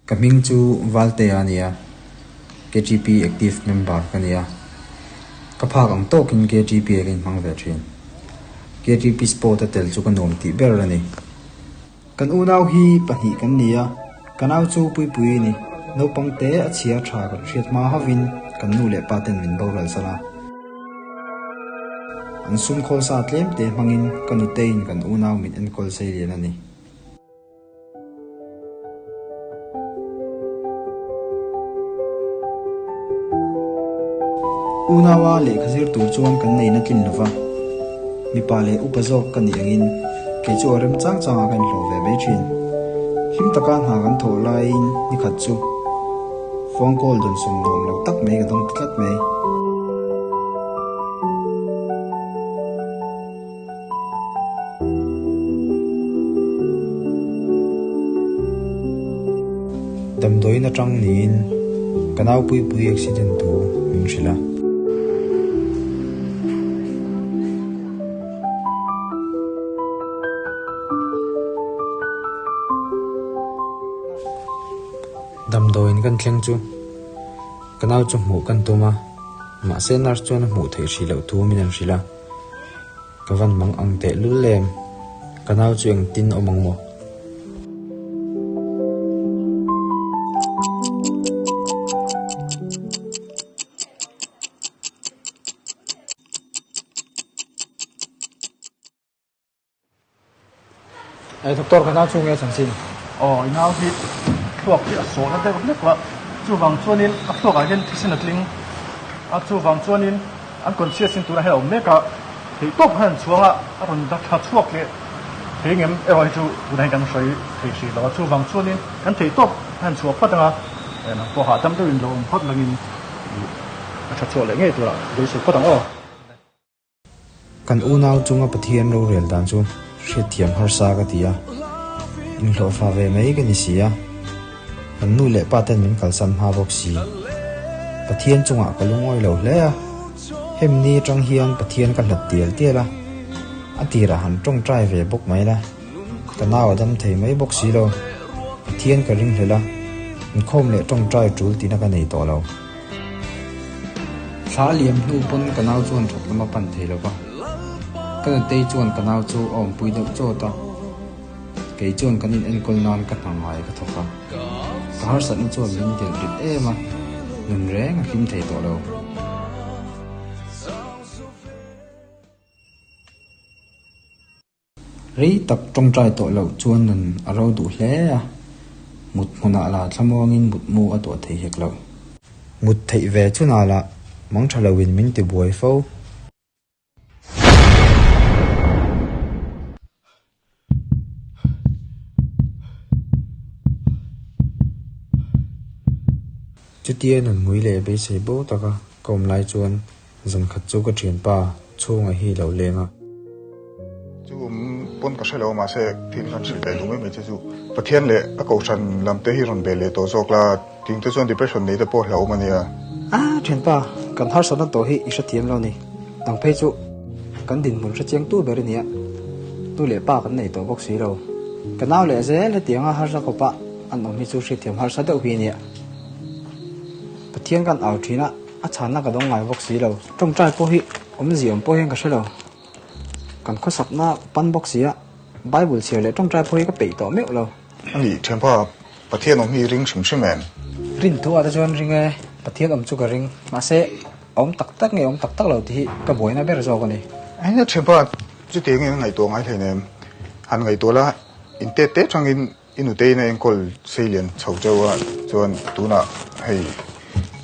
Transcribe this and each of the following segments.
Ka hming chu Valtea a ni a, KTP active member ka ni a. Ka phak ang tawkin KTP ah ka inhmang ve thin. KTP sport a tel chu ka nuam tih ber a ni. Kan unau hi pahnih kan ni a, ka nau chu Puipui a ni. Naupang te a chhia tha kan hriat hma hovin kan nu leh pa ten min boral san a. An sum khawl sa tlem te hmangin ka nuteiin kan unau min enkawl sei lian a ni. Unaua lehkha zir tur chuan kan neihna tlin lo va, mipa leh upa zawk ka nih angin kei chu a rem chang changah ka inhlawh ve mai thin. Hlim taka hna kan thawh laiin nikhat chu phone call dawnsawm nuam lo tak mai ka dawng ta tlat mai. Damdawiin atang niin ka naupuipui accident thu min hrilh a. Damdawiin kan thleng chu ka nau chu hmuh kan tum a, mahse nurse chuan a hmuh theih hrih loh thu min an hrilh a. Ka van mang ang teh lul em? Ka nau chu engtin awm ang maw? Ei doctor ka nau chu nge chanchin? Aw i nau hi thluak hi a sawhna deuh hlek la, chuvang chuanin a thluakah hian thisen a tling a, chuvang chuanin an conscious in tunah hian a awm mek a, theihtawp khan an chhuang a, a rawn la thla chhuak leh thei ngem erawh hi chu tunah hian kan sawi thei hrih lo a, chuvang chuanin kan theihtawp khan an chhuah phawt ang a, nang pawh hahdam deuhin lo awm phawt langin a tha chhuah leh ngei turah beisei phawt ang aw. Kan unau chunga Pathian rorel dan chu hriatthiam harsa ka ti a, inhlawhfa ve mai ka ni si a, kan nu leh pa ten min kalsan hma bawk si. Pathian chungah ka lungawi lo hle a, hemni atang hian Pathian ka hlat tial tial a, a tirah han tawngtai ve bawk mai la, ka nau a dam thei mai bawk si lo, Pathian ka ringhlel a, inkhawm leh tawngtai tul tihna ka nei tawh lo. Thla liam hnu pawn ka nau chuan that lam a pan thei lo va, ka nutei chuan ka nau chu a awmpui deuh chawt a, kei chuan kan inenkawl nan ka hna ngai ka thawk a, ka harsatna chuan min delh rit em a, nun reng a hlim thei tawh lo. Rei tak tawngtai tawh loh chuan nun a ro duh hle a, mut hmunah la thlamuangin mutmu a tuah thei hek lo. Mut theih ve chunah lah mang tha loin min ti buai fo. Chutia nun ngui leh beisei bo taka ka awm lai chuan Zan khat chu ka thianpa chhunga hi lo leng a. Chu awm pawn ka hre lo mahse thil kan hrilh leh duh mai mai che chu Pathian leh a kohhran lam te hi rawn be leh tawh zawk la ting te chuan depression nei te pawh hlauhawm a nia. A thianpa kan harsatna tawh hi i hrethiam lo ni. Nang phei chu kan dinhmun hrechiang tu ber i nia. Nu leh pa kan nei tawh bawk si lo. Ka nau leh zel hetianga harsa khawpa an awm hi chu hriatthiam harsa deuh hi a nia. Pathian kan au thin a. A chhanna ka dawng ngai bawk si lo. Tawngtai pawh hi awmzia awm pawh hian ka hre lo. Kan khawsakna pan bawk si a, Bible chhiar leh tawngtai pawh hi ka peih tawh meuh lo. A nih thianpa, Pathian awm hi ring hrim hrim em? Rin thu ah te chuan ring e, Pathian awm chu ka ring. Mahse, a awm tak tak nge awm tak tak lo tih hi ka buaina ber zawk a ni. Enge thianpa, chutiang in ngaihtuah ngai hleinem. Han ngaihtuah la, intet te tangin I nuteiin a enkawl seilian chho cheu a, chuan tunah hei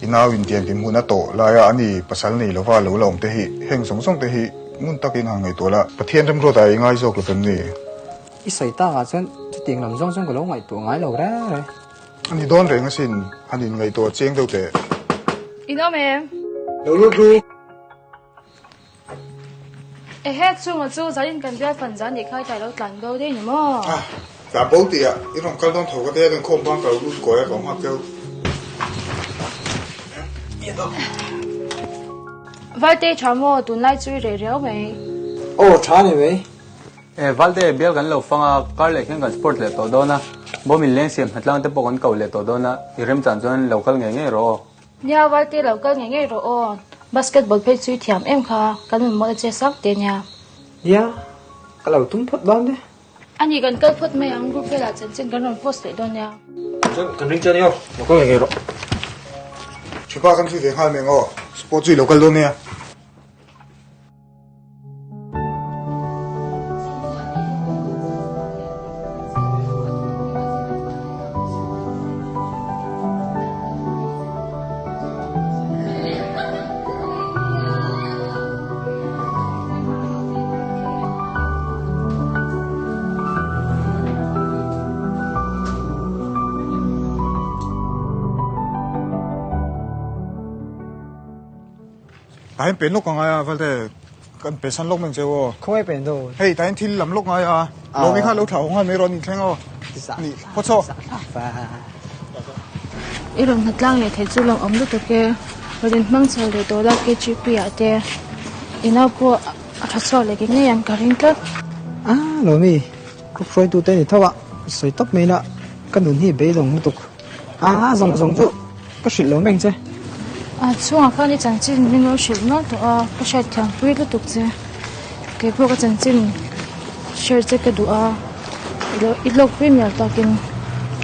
i nau intiang tih hmun a tawh laia a ni pasal nei lova lo la awm te hi heng zawng zawng te hi ngun takin han ngaihtuah la, Pathian remruat ah i ngai zawk lo fem ni? I sawi tak ah chuan chutiang lam zawng zawng ka lo ngaihtuah ngai lo reng reng. A ni dawn reng asin, han in ngaihtuah chiang deuh teh. In awm em? Lo lut ru. Ehe chunga chu zanin kan bial fan zan nih kha tlai lo tlan bo daih ni maw? Ah, tlan bo tih ah i rawn kal dawn tho ka tia kan khawm bang ka lo lut kawi a ka nghak cheu. Valte tha maw tunlai chu i reh riau mai. Aw tha ni mai. E Valte bial kan lo fang a kar leh hian kan sport leh tawh dawn a. Bawm in leng siam hnatlang te pawh kan ko leh tawh dawn a, i remchan chuan lo kal ngei ngei rawh aw. Nia Valte lo kal ngei ngei rawh aw. Basketball phei chu i thiam em kha, kan rawn mawlh a che sak te nia. Nia, ka lo tum phawt dawn e. A ni kan kal phawt mai ang, group velah chanchin kan rawn post leh dawn nia. Chuan kan ring che nia, lo kal ngei ngei rawh. Thipa kan zui ve nghal mai ang aw, sport chu i lo kal dawn nia. Tahin pen lawk ka ngai a Valte kan pe san lawk mai ang che aw. Khawngaih pen dawn. Hei tahin thil lam lawk ngai a Lawmi kha lo thlah haw nghal mai rawh a ni thleng aw. Ni phawt chaw. I rawn hnatlang leh theih chu lawmawm lutuk e. Rawn inhmang chho leh tawh la KGP ah te i nau pawh a tha chhuak leh ngei ang ka ring tlat. A Lawmi, group hruaitu te ni tho a, sawi tawp mai la, ka nun hi beidawng lutuk. A zawng zawng chu ka hrilh lo mai ang che. A chhungah khan i chanchin min lo hrilh nual tawh a, ka hriat thiam pui lutuk che. Kei pawh ka chanchin share che ka duh a, i lawk pui mial takin.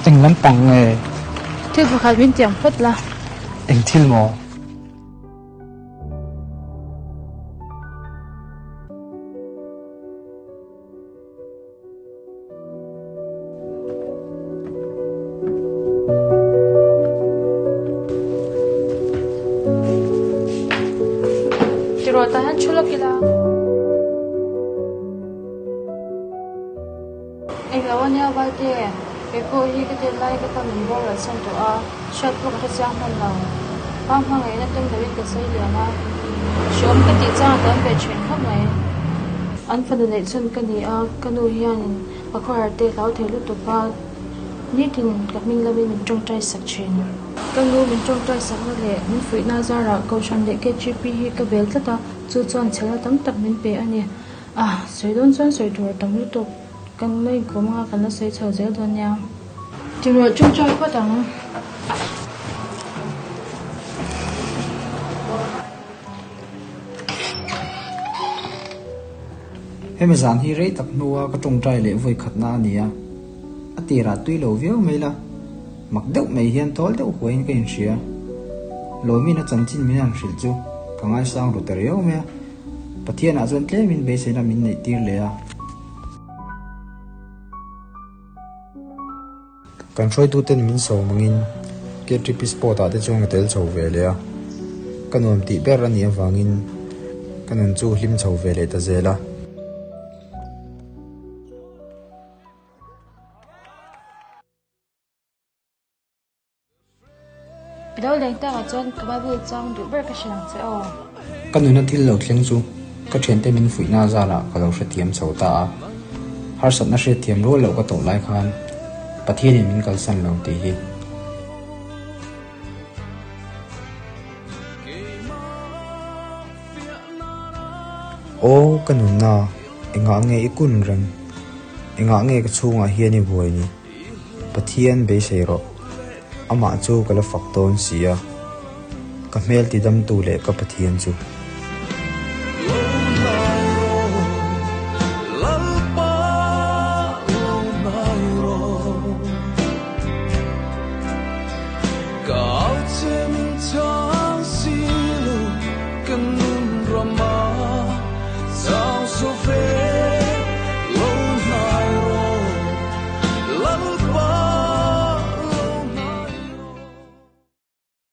Eng lampang nge? Thil pakhat min tiam phawt la. Eng thil maw? Tiraw tah hian thu lawk ila. Englo ania Valte, kei pawh hi ka tel lai ka pa min boral san tawh a, hriat pawh ka hre chiang hman lo. Pa hmangaihna tum loin ka sawi lian a, hreawm ka tih chang a tam ve thin khawp mai. An fanu neih chhun ka ni a, ka nu hianin ka khawhar te hlau thei lutuk a, nitin ka hming lamin min tawngtai sak thin. Ka nu min tawngtai sakna leh min fuihna zarah Kohhran leh KGP hi ka bel tlat a, chu chuan chhelna tam tak min pe a ni. A, sawi dawn chuan sawi tur a tam lutuk, kan la inkawm anga kan la sawi chho zel dawn nia. Tiruah tawngtai phawt ang. Hemi zan hi rei tak hnua ka tawngtai leh vawi khatna a ni a, a tirah tui lo viau mai la, mak deuh mai hian tawl deuh huaiin ka inhria. Lawmin a chanchin min han hrilh chu ka ngaisang ru ta riau mai a, Pathianah chuan tlemin beiseina min neih tir leh a. Kan hruaituten min sawm angin KTP Sport ah te chuan ka tel chho ve leh a, ka nuam tih ber a nih avangin ka nun chu hlim chho ve leh ta zel a. I lo leng takah chuan ka Bible chang duh ber ka hre ang che aw. Ka nuna thil lo thleng chu ka thiante min fuihna zarah ka lo hrethiam chho ta a. Harsatna hriatthiam rual loh ka tawh lai khan Pathianin min kalsan lo tih hi. Aw ka nunna, engah nge i kun reng? Engah nge ka chhungah hian i buai ni? Pathian beisei rawh, amah chu ka la fak dawn si a, ka hmel tidamtu leh ka Pathian chu.